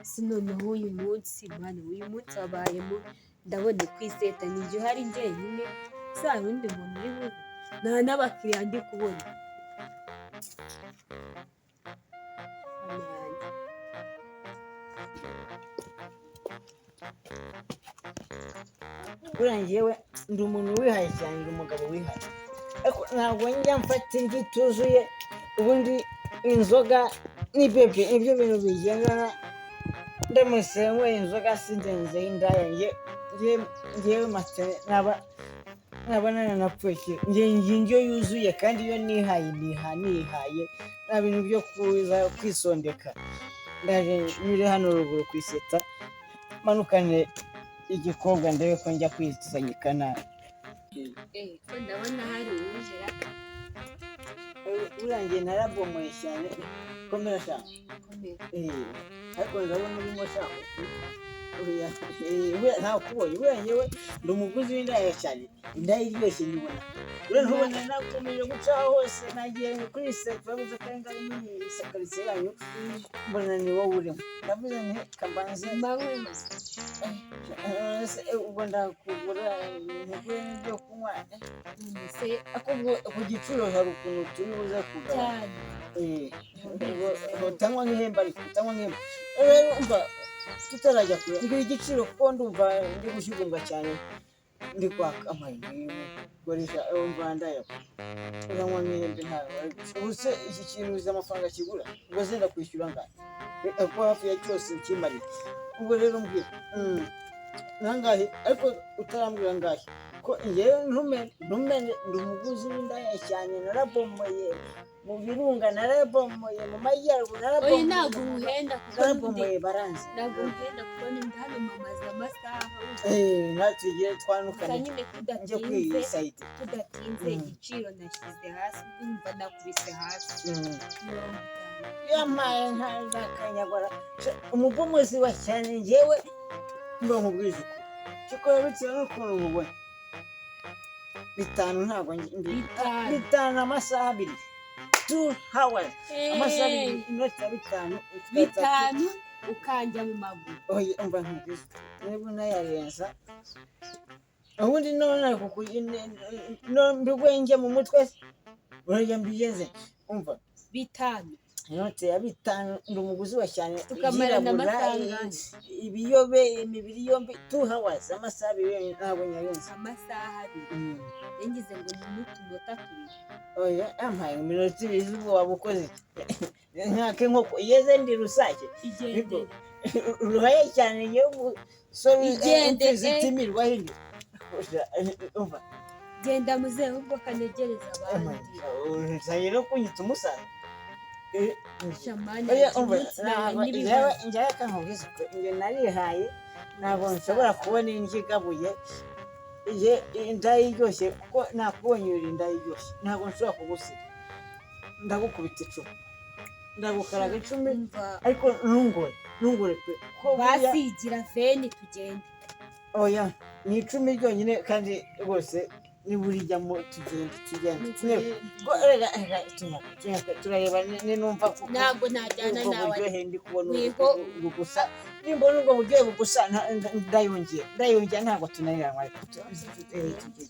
Si noneho uyu munsi Mana, uyu munsi wabaye mubi. Ndabona ku iseta ni jye uhari njyenyine, se hari undi muntu uri buze? Nta n'abakiriya ndi kubona. Mana yanjye. Buriya njyewe ndi umuntu wihaye cyane, ndi umugabo wihaye, ariko ntabwo njya mfata indyo ituzuye. Ubundi inzoga ni bebe, nibyo bintu bigendana. Ndamutse nyweye inzoga sindenzeho indaya, njyewe mate naba naranapfuye. Njye ndya indyo yuzuye, kandi iyo nihaye niha nihaye, nta bintu byo kuza kwisondeka. Ndaje nyure hano ruguru ku iseta, manukane igikobwa ndebe ko njya kwisanyika nabi. Ko ndabona hari uwinjira. Buriya njye narabomoye cyane, komera sha. Komera. Ariko ndabona urimo sha. Buriya buriya ntakubonye. Buriya njyewe ndi umuguzi w'indaya cyane, indaya iryoshye nyibona. Buriya ntubona nakomeje gucaho hose, nagiye kuri seta, bavuze ko ari ngari muri karitsiye yanyu, mbona ni wowe urimo, ndavuze nti kambanze. Manywe. Ubwo ndakugura nkugure n'ibyo kunywa. None se? Ariko ubwo ku giciro hari ukuntu turi buze kugabanya. Cyane. Ubwo utanywa nk'ihembe, ariko utanywa nk'ihembe rero. Umva, tutarajya kure, mbwira igiciro kuko ndumva ndi gushyugumbwa cyane, ndi kwaka amayinite. Umva, ndaya uranywa nk'ihembe, ntabwo ubu se iki kintu uzi amafaranga kigura? Ubwo se ndakwishyura angahe? Kuko hafi ya cyose ukimarira. Ubwo rero mbwira nangahe, ariko utarambwira angahe, ko njyewe ntume ndi umuguzi w'indaya cyane, narabomoye mu birunga, narabomoye mu majyaruguru, Oya, narabomoye ntabwo uhenda kuko n'ubundi narabomoye baranzi. Ntabwo uhenda kuko n'ubundi hano mamaze amasaha. Natugire Gusa twanukane nyine njye kuri iyi tudatinze sayidi. Tudatinze, igiciro nashyize hasi, ndumva nakubise hasi 50. Yampaye ntakanyagora umubomozi wa cyane. Njyewe mba nkubwije ukuri, cyokora bitewe n'ukuntu mubona, 5 ntabwo 5. 5 amasaha 2, 2 hours, amasaha 2, inoti ya 5. 5 ukanjya mu maguru. Oya, umva nkubwize ukuri, niba unayarenza ubundi none mbigwenge mu mutwe se urajya mbigenze. Umva, 5. Inote ya 5, ndi umuguzi wa cyane. Tukamarana ibyirabura, amasaha angahe? Ibiyobe, imibiri yombi, 2 hours, amasaha 2 yonyine, ntabwo nyarenza. Amasaha 2? Ngize ngo ni n'utunota tubiri. Oya, yampaye iminota 2, ubwo waba ukoze iki? Nkaka inkoko yeze, ndi rusake. Igendere. Ruhaye cyane yewe musore. Igendere. Zitimirwa hindi. Umva. Genda muzehe, ubwo kanegereza abandi. Nzanye no kunyita umusaza. Shamani. Oya, umva, iminsi nawe ntabwo n'ibibazo. Njyewe kankubwiza ukuri, njye narihaye, ntabwo nshobora kubona indyo igabuye. Njye inda iryoshye, kuko nakubonye uri inda iryoshye, ntabwo nshobora kugusiga. Ndagukubita 10, ndagukaraga 10. Umva. Ariko ntungore, ntungore pe, kuko buriya Basigira veni tugende. Oya, ni 10 ryonyine, kandi rwose niba urijyamo tugende, tugende. Rega, rega, tunyaka, tunyaka, turareba ninumva kuko Ntabwo najyana ubwo nawe. buryohe ndi kubona Niho. bugusa, nimbona ubwo buryohe bugusa ndayongera, ndayongera, ntabwo tunaniranwa, ariko tugende.